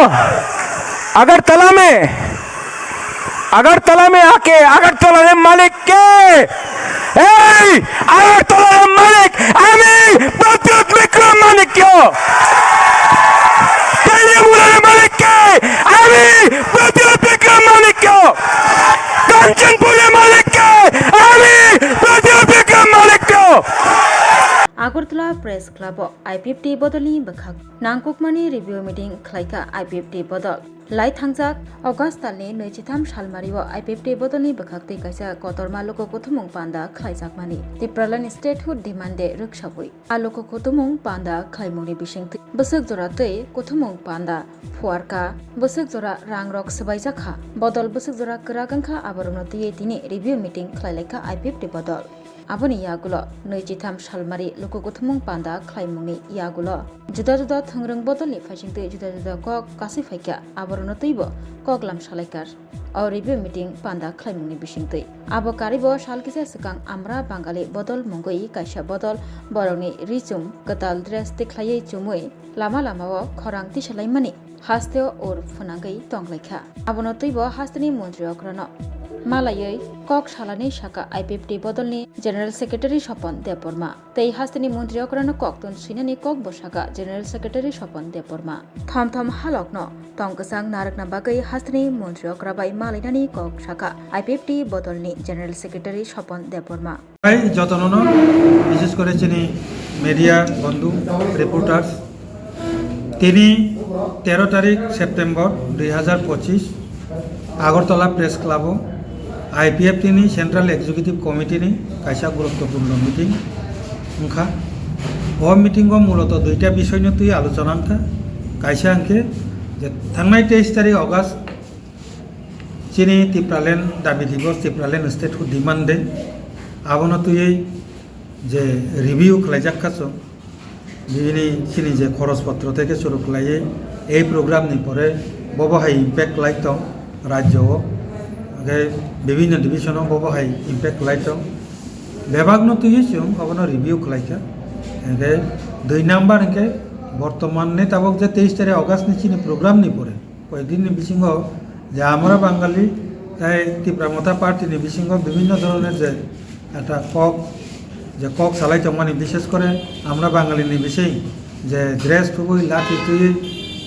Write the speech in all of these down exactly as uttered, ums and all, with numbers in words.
Agartala mein, Agartala mein aake Agartala ke malik ke? Ei, Agartala ke malik ami Pradyot Bikram Manikya. Teliamura ke malik ke ami Pradyot Bikram Manikya. Kanchanpur ke malik ke ami Pradyot Bikram Manikya. Agartala Press Club o I P F T bodolni bwkhak nangkukmani review meeting khlaikha I P F T bodol. Lai thangjak August talni nwichitham salmario I P F T bodolni bwkhaktwi kaisa kotorma luku kuthumung panda khlaijakmani Tipraland Statehood Demand Day rwksawi. A luku kuthumung panda khlaimungni bisingtwi bwswk jora twi kuthumung panda phuarkha, bwswk jora rangrok swbaijakha, bodol bwswk jora kwrak wngkha, aborokno twiwi tini review meeting khlailaikha I P F T bodol. Aboni yagulo nwichitham salmari luku kuthumung panda khlaimungni yagulo juda juda thwngrwng bodolni phaisingtwi juda juda kok kasui phaikha, aborokno twibo kok lam salaikar. O review meeting panda khlaimungni bisingtwi abo karibo sal kisa swkang Amra Bangali bodol mungwi kaisa bodol borokni richum kwtal dress tikhlaiwi chumwi lama lamao khorang tisalaimani hasteo ur phwnangwi tonglaikha. Abono twibo hasteni montri okrano malaiwi kok salani saka I P F T bodolni General Secretary Sopon Debbarma. Tei hasteni montri okrano koktun swinani kokbo saka General Secretary Sopon Debbarma. Thom thom halokno tong kwchang narwkna bagwi hasteni montri okra bai malainani kok saka I P F T bodolni General Secretary Sopon Debbarma. Hai jotonono, bishes kore chini media bondhu, reporters, tini tero tarik September dui hazar pochis Agartala Press Club o I P F T ni Central Executive Committee ni kaisa guruttopurno meeting wngkha. O meeting o muloto duita bisoyno twi alochona wngkha. Kaisa hwnkhe je thangnai teis tarik August chini Tipraland dabi dibos, Tipraland Statehood Demand Day, abono twiwi je review khlaijak kha chwng, bini chini je khoros potro tei khe churu khlaiwi ei program ni pore bobo hai impact khlai tong rajyo o, hwnkhe bibinno division o bobo hai impact khlai tong, bebak no twiwi chwng obono review khlai kha. Hwnkhe dui number hwnkhe bortoman ni tabok je teis tarik August ni chini program ni pore, koyekdin ni bisingo je Amra Bangali tei Tipra Motha Party ni bisingo bibinno dhoroner je ekta kok, je kok salai tongmani, bishes kore Amra Bangali ni bising je dress thubui, lathi twiwi,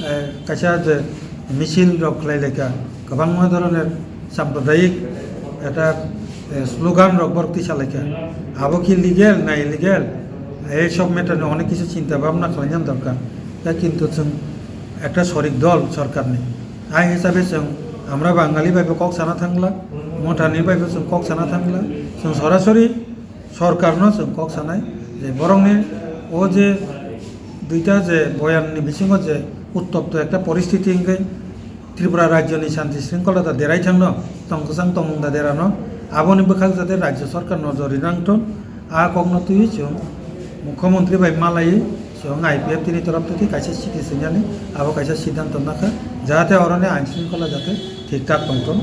eh, kaisa je misil rok khlai laikha, kwbangma dhoroner sampradayik ekta, eh, slogan rok borok tisa laikha. Abo ki legal na illegal? Ei sob matter ni onek kisu chinta bhabna khlaina dorkar. Tei kintu chwng ekta sorik dol sorkar ni. Ai hisabe chwng Amra Bangali bai bo kok sana thangla, Mothani bai bo chwng kok sana thangla, chwng sorasori sorkar no chwng kok sanai je borokni o je duita je boyan ni bisingo je uttopto ekta poristiti wngwi Tripura rajyo ni shanti shringkhola da derai thangno, tong kwchang tongmung da derano, aboni bwkhak jate rajyo sorkar nojor rinang thun. A kokno twiwi chwng mukhyamantri bai malaiwi chwng I P F T ni torof thwi kaisa chiti swinani abo kaisa siddhanto nakha, jahate oroni ain shringkhola jate thik thak tongthon.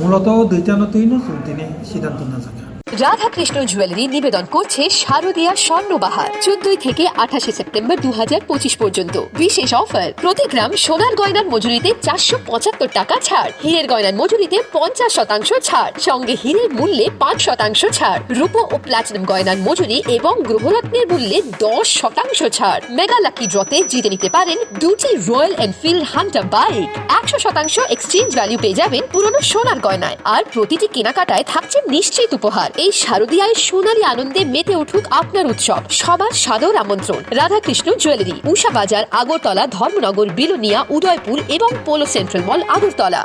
Muloto o duitano twino chwng tini siddhanto najakha. Radhakrishna jewellery নিবেদন করছে শারদীয়া স্বর্ণবাহার চোদ্দই থেকে আঠাশে সেপ্টেম্বর দু হাজার পঁচিশ পর্যন্ত। বিশেষ অফার, প্রতি গ্রাম সোনার গয়নার মজুরিতে চারশো পঁচাত্তর টাকা ছাড়, হীরের গয়নার মজুরিতে পঞ্চাশ শতাংশ ছাড়, সঙ্গে হীরের মূল্যে পাঁচ শতাংশ ছাড়, রূপো ও প্লাটিনাম গয়নার মজুরি এবং গ্রহরত্নের মূল্যে দশ শতাংশ ছাড়। মেগা লাকি ড্রতে জিতে নিতে পারেন দুটি রয়্যাল এনফিল্ড হান্টার বাইক, একশো শতাংশ এক্সচেঞ্জ ভ্যালু পেয়ে যাবেন পুরনো সোনার গয়নায়। আর প্রতিটি কেনাকাটায় থাকছে নিশ্চিত উপহার। এই শারদীয়ায় সোনালী আনন্দে মেতে উঠুক আপনার উৎসব। সবার সাদর আমন্ত্রণ। রাধাকৃষ্ণ জুয়েলারি, উষা বাজার, আগরতলা, ধর্মনগর, বিলোনিয়া, উদয়পুর এবং পোলো সেন্ট্রাল মল, আগরতলা।